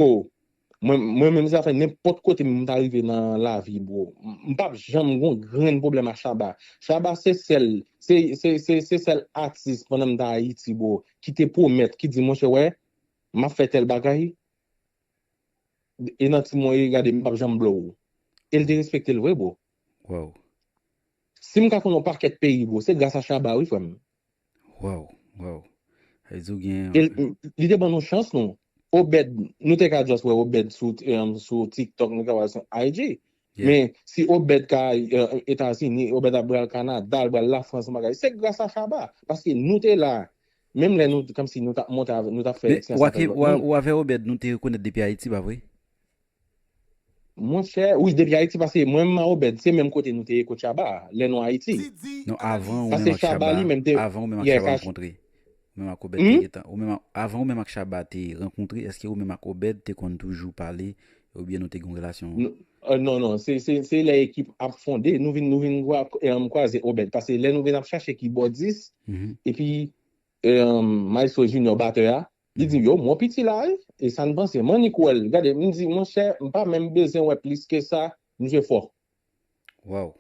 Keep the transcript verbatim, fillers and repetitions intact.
Bro, mwen, mwen menm sa fè nenpòt kote m ta rive nan lavi, bro. M m p ap janm gon grenn pwoblèm ak Shabba. Shabba se sèl, se, se, se, se sèl atis pandan m ta Ayiti, bro, ki te pwomèt, ki di, monchè, wè, m ap fè tèl bagay, e nan ti mwen, e gade, m p ap janm blow ou. E l te respekte l vre, bro. Wow. Si m ka konn yon pakèt peyi, bro, se gras a Shabba, wi, frè m. Wow. Wow. Sa vle di ou gen E l- li te ban nou chans, nou. Obed, nou te ka just wè Obed sou, um, sou TikTok, nou ka wè sou I G. Yeah. Men si Obed ka uh, Etazini, Obed ap pral Kanada, l pral Lafrans, yon bagay, se gras a Shabba. Paske nou te la, menm lè nou, kòmsi nou t ap monte, avè- nou t ap fè Men eksperyans ou avèk ake- lòt ou a- moun. Ou avè Obed, nou te rekonèt depi Ayiti, pa vre? Monchè, wi, depi Ayiti, paske mwen menm ak Obed, se menm kote nou te ye kot Shabba, lè nou Ayiti. Non, avan ou Paske menm ak Shabba Shabba, li menm te- avan ou menm ak Yeah, Shabba ka- rankontre. Ou menm ak Obed Hmm? te gentan. Ou menm ak- avan ou menm ak Shabba te rankontre, èske ou menm ak Obed te konn toujou pale, oubyen nou te gen yon relasyon? Non, euh, non, non, se, se, se lè ekip ap fonde, nou vin, nou vin kwa- em, kwaze Obed. Paske lè nou vin ap chache kibòdis, Mhm. epi em, Maestro Junior batè a, li di, yo, mwen piti la, wi. E sa n panse, mwen ni kwè l. Gade, m di, monchè, m pa menm bezwen wè plis ke sa, misye fò. Wow.